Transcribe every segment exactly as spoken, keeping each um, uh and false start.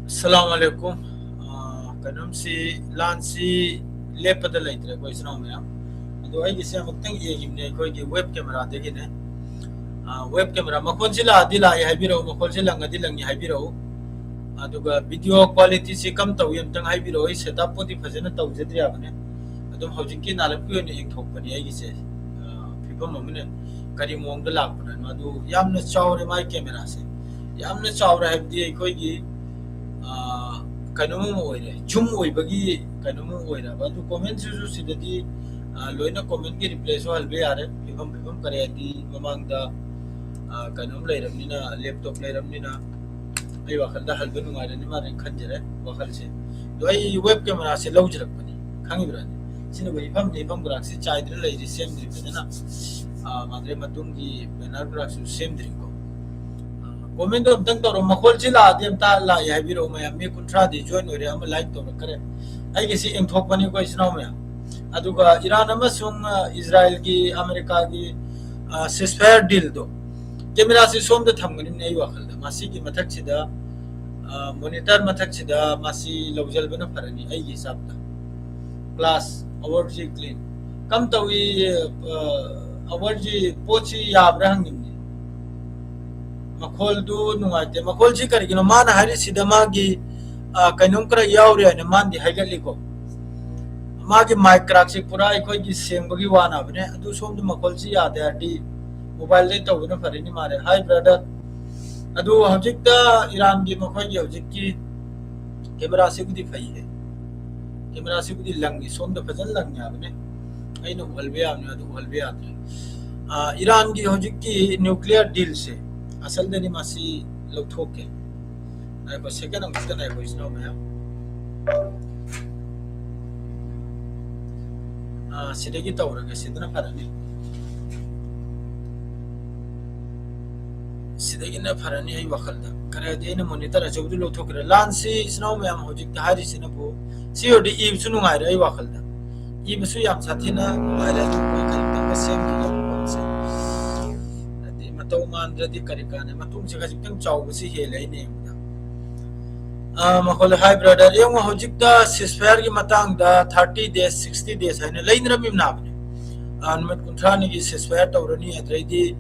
ꯑꯁꯂꯥꯃꯨ ꯑꯂꯩꯀꯨꯝ꯫ ꯑ, ꯀꯩꯅꯣꯝꯁꯤ, ꯂꯥꯟꯁꯤ ꯂꯦꯞꯄꯗ ꯂꯩꯇ꯭ꯔꯦꯀꯣ, ꯏꯆꯤꯟ ꯏꯅꯥꯎ ꯃꯌꯥꯝ꯫ ꯑꯗꯣ ꯑꯩꯒꯤꯁꯦ ꯑꯃꯨꯛꯇꯪ ꯌꯦꯡꯉꯤꯕꯅꯦ, ꯑꯩꯈꯣꯏꯒꯤ ꯋꯦꯕ ꯀꯦꯃꯦꯔꯥꯗꯒꯤꯅꯦ꯫ ꯑ, ꯋꯦꯕ ꯀꯦꯃꯦꯔꯥ ꯃꯈꯣꯟꯁꯤ ꯂꯥꯛꯑꯗꯤ ꯂꯥꯛꯑꯦ ꯍꯥꯏꯕꯤꯔꯛꯎ, ꯃꯈꯣꯟꯁꯤ ꯂꯪꯉꯗꯤ ꯂꯪꯉꯦ ꯍꯥꯏꯕꯤꯔꯛꯎ꯫ ꯑꯗꯨꯒ ꯚꯤꯗꯤꯑꯣ ꯀ꯭ꯋꯥꯂꯤꯇꯤꯁꯤ ꯀꯝ ꯇꯧꯏ ꯑꯝꯇꯪ ꯍꯥꯏꯕꯤꯔꯛꯑꯣ꯫ ꯑꯩ ꯁꯦꯠꯑꯞꯄꯨꯗꯤ ꯐꯖꯅ ꯇꯧꯖꯗ꯭ꯔꯤꯕꯅꯦ, ꯑꯗꯨꯝ ꯍꯧꯖꯤꯛꯀꯤ ꯅꯥꯔꯛꯀꯤ ꯑꯣꯏꯅ ꯌꯦꯡꯊꯣꯛꯄꯅꯦ ꯑꯩꯒꯤꯁꯦ꯫ ꯑ, ꯐꯤꯕꯝ ꯑꯃꯅꯦ, ꯀꯔꯤ ꯃꯑꯣꯡꯗ ꯂꯥꯛꯄꯅꯣ꯫ ꯑꯗꯨ ꯌꯥꯝꯅ ꯆꯥꯎꯔꯦ ꯃꯥꯏ ꯀꯦꯃꯦꯔꯥꯁꯦ, ꯌꯥꯝꯅ ꯆꯥꯎꯔꯦ ꯍꯥꯏꯕꯗꯤ ꯑꯩꯈꯣꯏꯒꯤ, ꯑ, ꯀꯩꯅꯣꯝ ꯑꯃ ꯑꯣꯏꯔꯦ, ꯖꯨꯝ ꯑꯣꯏꯕꯒꯤ ꯀꯩꯅꯣꯝ ꯑꯃ ꯑꯣꯏꯔꯦꯕ꯫ ꯑꯗꯨ ꯀꯣꯃꯦꯟꯁꯤꯁꯨ ꯁꯤꯗꯗꯤ, ꯑ, ꯂꯣꯏꯅ ꯀꯣꯃꯦꯟꯒꯤ ꯔꯤꯄ꯭ꯂꯥꯏꯁꯨ ꯍꯜꯕ ꯌꯥꯔꯦ꯫ ꯐꯤꯕꯝ, ꯐꯤꯕꯝ ꯀꯔꯤ ꯍꯥꯏꯗꯤ ꯃꯃꯥꯡꯗ, ꯑ, ꯀꯩꯅꯣꯝ ꯂꯩꯔꯕꯅꯤꯅ, ꯂꯦꯞꯇꯣꯞ ꯂꯩꯔꯕꯅꯤꯅ ꯑꯩ ꯋꯥꯈꯜꯗ ꯍꯜꯕ ꯅꯨꯡꯉꯥꯏꯔꯅꯤ ꯃꯥꯅ ꯈꯟꯖꯔꯦ ꯋꯥꯈꯜꯁꯦ꯫ ꯑꯗꯣ ꯑꯩ ꯋꯦꯕ ꯀꯦꯃꯦꯔꯥꯁꯦ ꯂꯧꯖꯔꯛꯄꯅꯤ, ꯈꯪꯉꯤꯕ꯭ꯔꯥꯅꯦ? ꯁꯤꯅꯕꯨ ꯏꯐꯝ ꯏꯐꯝ ꯒ꯭ꯔꯥꯛꯁꯦ ꯆꯥꯏꯗꯅ ꯂꯩꯔꯤ, ꯁꯦꯝꯗ꯭ꯔꯤ ꯐꯖꯅ꯫ ꯑ, ꯃꯥꯗ꯭ꯔꯦ ꯃꯇꯨꯡꯒꯤ ꯕꯦꯅꯔ ꯒ꯭ꯔꯥꯛꯁꯨ ꯁꯦꯝꯗ꯭ꯔꯤꯀꯣ꯫ ꯑ, ꯀꯣꯃꯦꯟꯗꯣ ꯑꯝꯇꯪ ꯇꯧꯔꯣ, ꯃꯈꯣꯜꯁꯤ ꯂꯥꯛꯑꯗꯤ ꯑꯝꯇ ꯂꯥꯛꯑꯦ ꯍꯥꯏꯕꯤꯔꯛꯑꯣ ꯃꯌꯥꯝ꯫ ꯃꯤ ꯀꯨꯟꯊ꯭ꯔꯥꯗꯤ ꯖꯣꯏꯟ ꯑꯣꯏꯔꯦ, ꯑꯃ ꯂꯥꯏꯛ ꯇꯧꯔꯛꯈ꯭ꯔꯦ꯫ ꯑꯩꯒꯤꯁꯤ ꯌꯦꯡꯊꯣꯛꯄꯅꯤꯀꯣ ꯏꯆꯤꯟ ꯏꯅꯥꯎ ꯃꯌꯥꯝ꯫ ꯑꯗꯨꯒ ꯏꯔꯥꯟ ꯑꯃꯁꯨꯡ, ꯑ, ꯏꯖꯔꯥꯏꯜꯒꯤ, ꯑꯃꯦꯔꯤꯀꯥꯒꯤ, ꯑ, ceasefire dealꯗꯣ ꯀꯦꯃꯦꯔꯥꯁꯤ ꯁꯣꯝꯗ ꯊꯝꯒꯅꯤꯅꯦ ꯑꯩ ꯋꯥꯈꯜꯗ꯫ ꯃꯁꯤꯒꯤ ꯃꯊꯛꯁꯤꯗ, ꯑ, ꯃꯣꯅꯤꯇꯔ ꯃꯊꯛꯁꯤꯗ ꯃꯁꯤ ꯂꯧꯖꯜꯕꯅ ꯐꯔꯅꯤ ꯑꯩꯒꯤ ꯍꯤꯁꯥꯕꯇ꯫ ꯀ꯭ꯂꯥꯁ ꯑꯋꯔꯁꯤ ꯀ꯭ꯂꯤꯟ ꯀꯝ ꯇꯧꯏ, ꯑ, ꯑꯋꯔꯁꯤ ꯄꯣꯠꯁꯤ ꯌꯥꯕ꯭ꯔꯥ ꯍꯪꯅꯤꯡꯉꯤ꯫ ꯃꯈꯣꯜꯗꯨ ꯅꯨꯡꯉꯥꯏꯇꯦ꯫ ꯃꯈꯣꯜꯁꯤ ꯀꯔꯤꯒꯤꯅꯣ? ꯃꯥꯅ ꯍꯥꯏꯔꯤꯁꯤꯗ ꯃꯥꯒꯤ, ꯑ, ꯀꯩꯅꯣꯝ ꯈꯔ ꯌꯥꯎꯔꯤ ꯍꯥꯏꯅ ꯃꯥꯅꯗꯤ ꯍꯥꯏꯒꯠꯂꯤꯀꯣ꯫ ꯃꯥꯒꯤ ꯃꯥꯏꯛ ꯀ꯭ꯔꯥꯛꯁꯤ ꯄꯨꯔꯥ ꯑꯩꯈꯣꯏꯒꯤ ꯁꯦꯡꯕꯒꯤ ꯋꯥꯅꯕꯅꯦ꯫ ꯑꯗꯨ ꯁꯣꯝꯗ ꯃꯈꯣꯜꯁꯤ ꯌꯥꯗꯦ ꯍꯥꯏꯔꯗꯤ ꯃꯣꯕꯥꯏꯜꯗꯩ ꯇꯧꯕꯅ ꯐꯔꯅꯤ ꯃꯥꯜꯂꯦ꯫ Hi brother꯫ ꯑꯗꯨ ꯍꯧꯖꯤꯛꯇ ꯏꯔꯥꯟꯒꯤ ꯃꯈꯣꯏꯒꯤ ꯍꯧꯖꯤꯛꯀꯤ ꯀꯦꯃꯦꯔꯥꯁꯤꯕꯨꯗꯤ ꯐꯩꯌꯦ, ꯀꯦꯃꯦꯔꯥꯁꯤꯕꯨꯗꯤ ꯂꯪꯉꯤ, ꯁꯣꯝꯗ ꯐꯖꯅ ꯂꯪꯉꯤ ꯍꯥꯏꯕꯅꯦ꯫ ꯑꯩꯅ ꯎꯍꯜꯕ ꯌꯥꯕꯅꯦ, ꯑꯗꯨ ꯎꯍꯜꯕ ꯌꯥꯗ꯭ꯔꯦ꯫ ꯑ, ꯏꯔꯥꯟꯒꯤ ꯍꯧꯖꯤꯛꯀꯤ nuclear dealꯁꯦ ꯑꯁꯜꯗꯗꯤ ꯃꯁꯤ ꯂꯧꯊꯣꯛꯀꯦ꯫ ꯉꯥꯏꯈꯣ, ꯁꯦꯀꯦꯟ ꯑꯃꯨꯛꯇ ꯉꯥꯏꯈꯣ, ꯏꯆꯤꯟ ꯏꯅꯥꯎ ꯃꯌꯥꯝ꯫ ꯑ, ꯁꯤꯗꯒꯤ ꯇꯧꯔꯒꯦ, ꯁꯤꯗꯅ ꯐꯔꯅꯤ꯫ ꯁꯤꯗꯒꯤꯅ ꯐꯔꯅꯤ ꯑꯩ ꯋꯥꯈꯜꯗ꯫ ꯀꯔꯤ ꯍꯥꯏꯗꯤ ꯑꯩꯅ ꯃꯣꯅꯤꯇꯔ ꯑꯆꯧꯕꯗꯨ ꯂꯧꯊꯣꯛꯈ꯭ꯔꯦ꯫ ꯂꯥꯟꯁꯤ ꯏꯆꯤꯟ ꯏꯅꯥꯎ ꯃꯌꯥꯝ ꯍꯧꯖꯤꯛꯇ ꯍꯥꯏꯔꯤꯁꯤꯅꯕꯨ ꯁꯤ ꯑꯣꯏꯔꯗꯤ ꯏꯕꯁꯨ ꯅꯨꯡꯉꯥꯏꯔꯦ ꯑꯩ ꯋꯥꯈꯜꯗ꯫ ꯏꯕꯁꯨ ꯌꯥꯝ ꯁꯥꯊꯤꯅ ꯅꯨꯡꯉꯥꯏꯔꯦ꯫ ꯑꯗꯨ ꯑꯩꯈꯣꯏ ꯀꯔꯤꯝꯇꯪꯒ ꯁꯦꯝꯈꯤꯒꯦ ꯄꯣꯠꯁꯦ꯫ ꯍꯥꯏꯗꯤ ꯃꯇꯧ ꯃꯥꯟꯗ꯭ꯔꯗꯤ ꯀꯔꯤ ꯀꯥꯟꯅꯩ? ꯃꯇꯨꯡꯁꯦ ꯈꯖꯤꯛꯇꯪ ꯆꯥꯎꯕꯁꯤ ꯍꯦꯜꯂꯦ ꯑꯩꯅ ꯌꯦꯡꯕꯗ꯫ ꯑ, ꯃꯈꯣꯏꯗ, "Hi brother, ꯌꯦꯡꯉꯣ, ꯍꯧꯖꯤꯛꯇ ceasefire ꯒꯤ ꯃꯇꯥꯡꯗ thirty days, sixty days ꯍꯥꯏꯅ ꯂꯩꯅꯔꯝꯃꯤꯕꯅꯦ꯫ ꯑ, ꯅꯨꯃꯤꯠ ꯀꯨꯟꯊ꯭ꯔꯥꯅꯤꯒꯤ ceasefire ꯇꯧꯔꯅꯤ, ꯑꯗꯩꯗꯤ,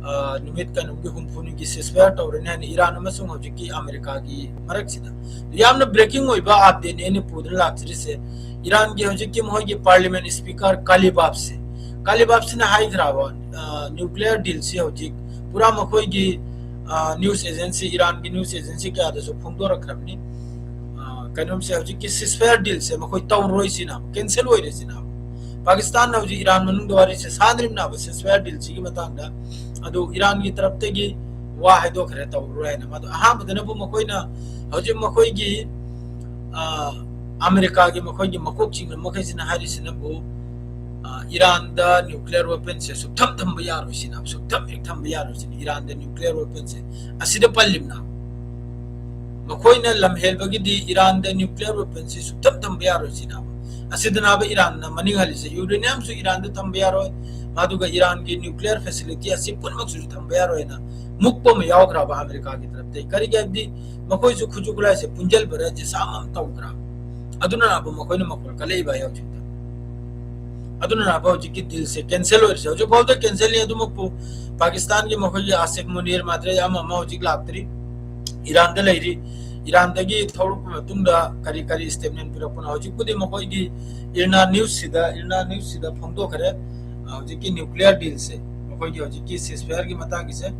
ꯑ, ꯅꯨꯃꯤꯠ ꯀꯩꯅꯣꯒꯤ ꯍꯨꯝꯐꯨꯅꯤꯒꯤ ceasefire ꯇꯧꯔꯅꯤ" ꯍꯥꯏꯅ ꯏꯔꯥꯟ ꯑꯃꯁꯨꯡ ꯍꯧꯖꯤꯛꯀꯤ ꯑꯃꯦꯔꯤꯀꯥꯒꯤ ꯃꯔꯛꯁꯤꯗ꯫ ꯌꯥꯝꯅ breaking ꯑꯣꯏꯕ update ꯅꯤ ꯑꯩꯅ ꯄꯨꯗꯨꯅ ꯂꯥꯛꯆꯔꯤꯁꯦ꯫ ꯏꯔꯥꯟꯒꯤ ꯍꯧꯖꯤꯛꯀꯤ ꯃꯈꯣꯏꯒꯤ parliament speaker ꯀꯥꯂꯤꯕꯥꯐꯁꯦ, ꯀꯥꯂꯤꯕꯥꯐꯁꯤꯅ ꯍꯥꯏꯈ꯭ꯔꯕ, ꯑ, nuclear deal ꯁꯤ ꯍꯧꯖꯤꯛ ꯄꯨꯔꯥ ꯃꯈꯣꯏꯒꯤ, ꯑ, news agency, ꯏꯔꯥꯟꯒꯤ news agency ꯀꯌꯥꯗꯁꯨ ꯐꯣꯡꯗꯣꯔꯛꯈ꯭ꯔꯕꯅꯤ꯫ ꯑ, ꯀꯩꯅꯣꯝꯁꯦ, ꯍꯧꯖꯤꯛꯀꯤ ceasefire deal ꯁꯦ ꯃꯈꯣꯏ ꯇꯧꯔꯣꯏ ꯁꯤꯅ, cancel ꯑꯣꯏꯔꯦ ꯁꯤꯅ꯫ ꯄꯥꯀꯤꯁꯇꯥꯟꯅ ꯍꯧꯖꯤꯛ ꯏꯔꯥꯟ ꯃꯅꯨꯡꯗ ꯋꯥꯔꯤꯁꯦ ꯁꯥꯗ꯭ꯔꯤꯕꯅꯦꯕ ceasefire deal ꯁꯤꯒꯤ ꯃꯇꯥꯡꯗ꯫ ꯑꯗꯨ ꯏꯔꯥꯟꯒꯤ ꯇꯔꯞꯇꯒꯤ ꯋꯥ ꯍꯥꯏꯗꯣꯛꯈ꯭ꯔꯦ, ꯇꯧꯔꯔꯣꯏ ꯍꯥꯏꯅ꯫ ꯃꯗꯨ ꯑꯍꯥꯟꯕꯗꯅꯕꯨ ꯃꯈꯣꯏꯅ ꯍꯧꯖꯤꯛ ꯃꯈꯣꯏꯒꯤ, ꯑ, ꯑꯃꯦꯔꯤꯀꯥꯒꯤ ꯃꯈꯣꯏꯒꯤ ꯃꯀꯣꯛ ꯆꯤꯡꯕ ꯃꯈꯩꯁꯤꯅ ꯍꯥꯏꯔꯤꯁꯤꯅꯕꯨ, ꯑ, ꯏꯔꯥꯟꯗ nuclear weapon ꯁꯦ ꯁꯨꯛꯊꯝ ꯊꯝꯕ ꯌꯥꯔꯣꯏ ꯁꯤꯅ, ꯁꯨꯛꯊꯝ ꯍꯦꯛ ꯊꯝꯕ ꯌꯥꯔꯣꯏ ꯁꯤꯅ, ꯏꯔꯥꯟꯗ nuclear weapon ꯁꯦ꯫ ꯑꯁꯤꯗ ꯄꯜꯂꯤꯕꯅ ꯃꯈꯣꯏꯅ ꯂꯝꯍꯦꯜꯕꯒꯤꯗꯤ ꯏꯔꯥꯟꯗ nuclear weapon ꯁꯤ ꯁꯨꯛꯊꯝ ꯊꯝꯕ ꯌꯥꯔꯣꯏ ꯁꯤꯅ꯫ ꯑꯁꯤꯗꯅꯕ ꯏꯔꯥꯟꯅ ꯃꯅꯤꯡ ꯍꯜꯂꯤꯁꯦ꯫ Uranium ꯁꯨ ꯏꯔꯥꯟꯗ ꯊꯝꯕ ꯌꯥꯔꯣꯏ, ꯃꯗꯨꯒ ꯏꯔꯥꯟꯒꯤ nuclear facility ꯑꯁꯤ ꯄꯨꯝꯅꯃꯛꯁꯨ ꯊꯝꯕ ꯌꯥꯔꯣꯏꯅ ꯃꯨꯛꯄ ꯑꯃ ꯌꯥꯎꯈ꯭ꯔꯕ ꯑꯃꯦꯔꯤꯀꯥꯒꯤ ꯇꯔꯞꯇꯒꯤ꯫ ꯀꯔꯤꯒꯤ ꯍꯥꯏꯕꯗꯤ ꯃꯈꯣꯏꯁꯨ ꯈꯨꯠꯁꯨ ꯈꯨꯠꯂꯥꯏꯁꯦ ꯄꯨꯟꯁꯤꯟꯕꯗ ꯖꯤꯁꯥ ꯑꯃ ꯇꯧꯈ꯭ꯔꯕ꯫ ꯑꯗꯨꯅ ꯃꯈꯣꯏꯅ ꯃꯈꯣꯜ ꯀꯜꯂꯛꯏꯕ ꯍꯧꯖꯤꯛꯇ꯫ ꯑꯗꯨꯅ ꯍꯧꯖꯤꯛꯀꯤ deal ꯁꯦ cancel ꯑꯣꯏꯔꯤꯁꯦ꯫ ꯍꯧꯖꯤꯛ ꯐꯥꯎꯗ cancel ꯅꯤ꯫ ꯑꯗꯨꯃꯛꯄꯨ ꯄꯥꯀꯤꯁꯇꯥꯟꯒꯤ ꯃꯈꯣꯏꯒꯤ ꯑꯥꯁꯤꯐ ꯃꯨꯅꯤꯔ ꯃꯥꯗ꯭ꯔꯦ ꯑꯃ ꯑꯃ ꯍꯧꯖꯤꯛ ꯂꯥꯛꯇ꯭ꯔꯤ, ꯏꯔꯥꯟꯗ ꯂꯩꯔꯤ꯫ ꯏꯔꯥꯟꯗꯒꯤ ꯊꯣꯛꯂꯛꯄ ꯃꯇꯨꯡꯗ ꯀꯔꯤ ꯀꯔꯤ statement ꯄꯤꯔꯛꯄꯅꯣ? ꯍꯧꯖꯤꯛꯄꯨꯗꯤ ꯃꯈꯣꯏꯒꯤ IRNA news ꯁꯤꯗ, IRNA news ꯁꯤꯗ ꯐꯣꯡꯗꯣꯛꯈ꯭ꯔꯦ꯫ ꯍꯧꯖꯤꯛꯀꯤ nuclear deal ꯁꯦ, ꯃꯈꯣꯏꯒꯤ ꯍꯧꯖꯤꯛꯀꯤ ceasefire ꯒꯤ ꯃꯇꯥꯡꯒꯤꯁꯦ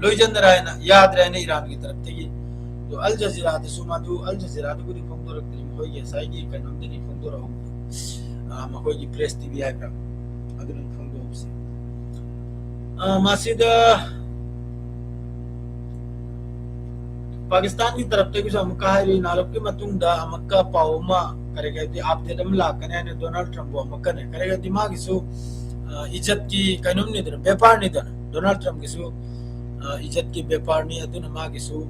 ꯂꯣꯏꯖꯟꯗꯔꯦ ꯍꯥꯏꯅ, ꯌꯥꯗ꯭ꯔꯦ ꯍꯥꯏꯅ ꯏꯔꯥꯟꯒꯤ ꯇꯔꯞꯇꯒꯤ꯫ ꯑꯗꯣ ꯑꯜ ꯖꯖꯤꯔꯥꯗꯁꯨ ꯃꯗꯨ, ꯑꯜ ꯖꯖꯤꯔꯥꯗꯕꯨꯗꯤ ꯐꯣꯡꯗꯣꯔꯛꯇ꯭ꯔꯤ, ꯃꯈꯣꯏꯒꯤ ꯉꯁꯥꯏꯒꯤ ꯀꯩꯅꯣꯝꯗꯅꯤ ꯐꯣꯡꯗꯣꯔꯛꯍꯧꯕꯗꯣ, ꯑ, ꯃꯈꯣꯏꯒꯤ Press TV ꯍꯥꯏꯕ꯭ꯔꯥ, ꯑꯗꯨꯅ ꯐꯣꯡꯗꯣꯛꯍꯧꯕꯁꯦ꯫ ꯑ, ꯃꯁꯤꯗ ꯄꯥꯀꯤꯁꯇꯥꯟꯒꯤ ꯇꯔꯞꯇꯒꯤꯁꯨ ꯑꯃꯨꯛꯀ ꯍꯥꯏꯔꯤ, ꯅꯥꯔꯛꯀꯤ ꯃꯇꯨꯡꯗ ꯑꯃꯨꯛꯀ ꯄꯥꯎ ꯑꯃ, ꯀꯔꯤ ꯍꯥꯏꯗꯤ, update ꯑꯃ ꯂꯥꯛꯀꯅꯤ ꯍꯥꯏꯅ ꯗꯣꯅꯥꯜꯗ ꯇ꯭ꯔꯝꯞꯄꯨ ꯑꯃꯨꯛꯀꯅꯦ, ꯀꯔꯤ ꯍꯥꯏꯗꯤ, ꯃꯥꯒꯤꯁꯨ, ꯑ, ꯏꯖꯠꯀꯤ ꯀꯩꯅꯣꯝꯅꯤꯗꯅ, ꯕꯦꯄꯥꯔꯅꯤꯗꯅ꯫ ꯗꯣꯅꯥꯜꯗ ꯇ꯭ꯔꯝꯞꯀꯤꯁꯨ, ꯑ, ꯏꯖꯠꯀꯤ ꯕꯦꯄꯥꯔꯅꯤ, ꯑꯗꯨꯅ ꯃꯥꯒꯤꯁꯨ,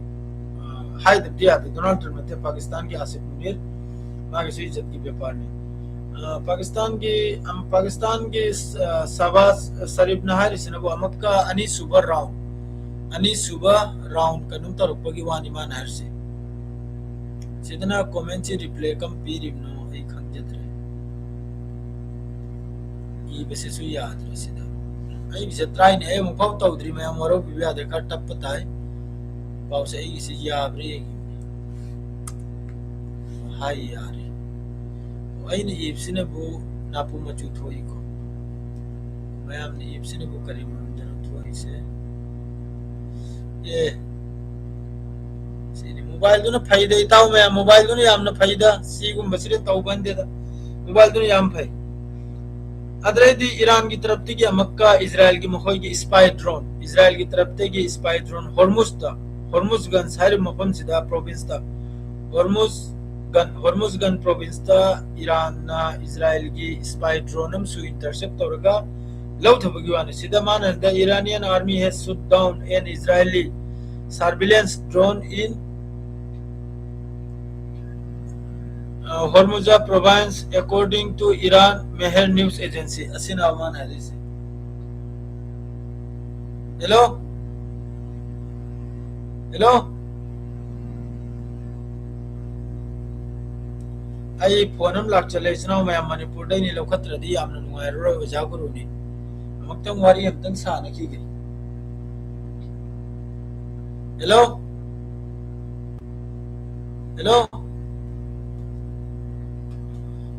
ꯑ, ꯍꯥꯏꯗꯕꯗꯤ ꯌꯥꯗꯦ꯫ ꯗꯣꯅꯥꯜꯗ ꯇ꯭ꯔꯝꯞ ꯅꯠꯇꯦ, ꯄꯥꯀꯤꯁꯇꯥꯟꯒꯤ ꯑꯥꯁꯤꯐ ꯃꯨꯅꯤꯔ, ꯃꯥꯒꯤꯁꯨ ꯏꯖꯠꯀꯤ ꯕꯦꯄꯥꯔꯅꯤ꯫ ꯑ, ꯄꯥꯀꯤꯁꯇꯥꯟꯒꯤ, ꯑꯝ, ꯄꯥꯀꯤꯁꯇꯥꯟꯒꯤ, ꯑ, ꯁꯍꯕꯥꯖ ꯁꯔꯤꯐꯅ ꯍꯥꯏꯔꯤꯁꯤꯅꯕꯨ ꯑꯃꯨꯛꯀ ꯑꯅꯤꯁꯨꯕ round, ꯑꯅꯤꯁꯨꯕ round ꯀꯩꯅꯣꯝ ꯇꯧꯔꯛꯄꯒꯤ ꯋꯥꯅꯤ ꯃꯥꯅ ꯍꯥꯏꯔꯤꯁꯦ꯫ ꯁꯤꯗꯅ ꯀꯣꯃꯦꯟꯁꯤ ꯔꯤꯄ꯭ꯂꯥꯏ ꯀꯝ ꯄꯤꯔꯤꯕꯅꯣ ꯑꯩ ꯈꯪꯖꯗ꯭ꯔꯦ꯫ ꯏꯕꯁꯤꯁꯨ ꯌꯥꯗ꯭ꯔꯦ ꯁꯤꯗ꯫ ꯑꯩꯒꯤꯁꯦ ꯇ꯭ꯔꯥꯏꯅꯦ, ꯑꯩ ꯑꯃꯨꯛꯐꯥꯎ ꯇꯧꯗ꯭ꯔꯤ, ꯃꯌꯥꯝ ꯋꯥꯔꯧꯕꯤꯕ ꯌꯥꯗ꯭ꯔꯦ, ꯈꯔ ꯇꯞꯄ ꯇꯥꯏ꯫ ꯄꯥꯎꯁꯦ ꯑꯩꯒꯤꯁꯦ ꯌꯥꯕ꯭ꯔꯥ ꯌꯦꯡꯒꯦ꯫ ꯍꯥꯏ, ꯌꯥꯔꯦ꯫ ꯑꯩꯅ ꯏꯕꯁꯤꯅꯕꯨ ꯅꯥꯄꯨ ꯃꯆꯨ ꯊꯣꯛꯏꯀꯣ꯫ ꯃꯌꯥꯝꯅ ꯏꯕꯁꯤꯅꯕꯨ ꯀꯔꯤ ꯃꯔꯝꯗꯅꯣ ꯊꯣꯛꯏꯁꯦ? ꯑꯦ, ꯁꯤꯅꯤ ꯃꯣꯕꯥꯏꯜꯗꯨꯅ ꯐꯩꯗ, ꯏꯇꯥꯎ ꯃꯌꯥꯝ, ꯃꯣꯕꯥꯏꯜꯗꯨꯅ ꯌꯥꯝꯅ ꯐꯩꯗ, ꯁꯤꯒꯨꯝꯕꯁꯤꯗꯤ ꯇꯧꯒꯟꯗꯦꯗ꯫ ꯃꯣꯕꯥꯏꯜꯗꯨꯅ ꯌꯥꯝ ꯐꯩ꯫ ꯑꯗꯨꯗꯩꯗꯤ ꯏꯔꯥꯟꯒꯤ ꯇꯔꯞꯇꯒꯤ ꯑꯃꯨꯛꯀ ꯏꯖꯔꯥꯏꯜꯒꯤ ꯃꯈꯣꯏꯒꯤ spy drone, ꯏꯖꯔꯥꯏꯜꯒꯤ ꯇꯔꯞꯇꯒꯤ spy drone ꯍꯣꯔꯃꯨꯖꯇ, ꯍꯣꯔꯃꯨꯖꯒꯟꯁ ꯍꯥꯏꯔꯤꯕ ꯃꯐꯝꯁꯤꯗ, provinceꯇ, ꯍꯣꯔꯃꯨꯖꯒꯟ, ꯍꯣꯔꯃꯨꯖꯒꯟ provinceꯇ ꯏꯔꯥꯟꯅ ꯏꯖꯔꯥꯏꯜꯒꯤ spy drone ꯑꯃꯁꯨ intercept ꯇꯧꯔꯒ ꯂꯧꯊꯕꯒꯤ ꯋꯥꯅꯤ꯫ ꯁꯤꯗ ꯃꯥꯅ, "The Iranian army has shot down an Israeli surveillance drone in uh, Hormuz province, according to Iran Mehr news agency." ꯑꯁꯤꯅ ꯃꯥꯅ ꯍꯥꯏꯔꯤꯁꯦ꯫ Hello? Hello? ꯑꯩ ꯐꯣꯟ ꯑꯃ ꯂꯥꯛꯆꯜꯂꯦ, ꯏꯆꯤꯟ ꯏꯅꯥꯎ ꯃꯌꯥꯝ, ꯃꯅꯤꯄꯨꯔꯗꯩꯅꯤ, ꯂꯧꯈꯠꯇ꯭ꯔꯗꯤ ꯌꯥꯝꯅ ꯅꯨꯡꯉꯥꯏꯔꯔꯣꯏ, ꯑꯣꯖꯥ ꯒꯨꯔꯨꯅꯤ꯫ ꯑꯃꯨꯛꯇꯪ ꯋꯥꯔꯤ ꯑꯃꯇꯪ ꯁꯥꯟꯅꯈꯤꯒꯦ꯫ Hello? Hello?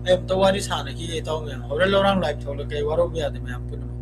ꯑꯩ ꯑꯃꯨꯛꯇ ꯋꯥꯔꯤ ꯁꯥꯟꯅꯈꯤꯒꯦ, ꯏꯇꯥꯎ ꯃꯌꯥꯝ꯫ ꯍꯣꯔꯦꯟ ꯂꯧꯔꯥꯡ live ꯊꯣꯛꯂꯛꯀꯦ, ꯑꯩ ꯋꯥꯔꯧꯕ ꯌꯥꯗꯦ ꯃꯌꯥꯝ ꯄꯨꯝꯅꯃꯛ꯫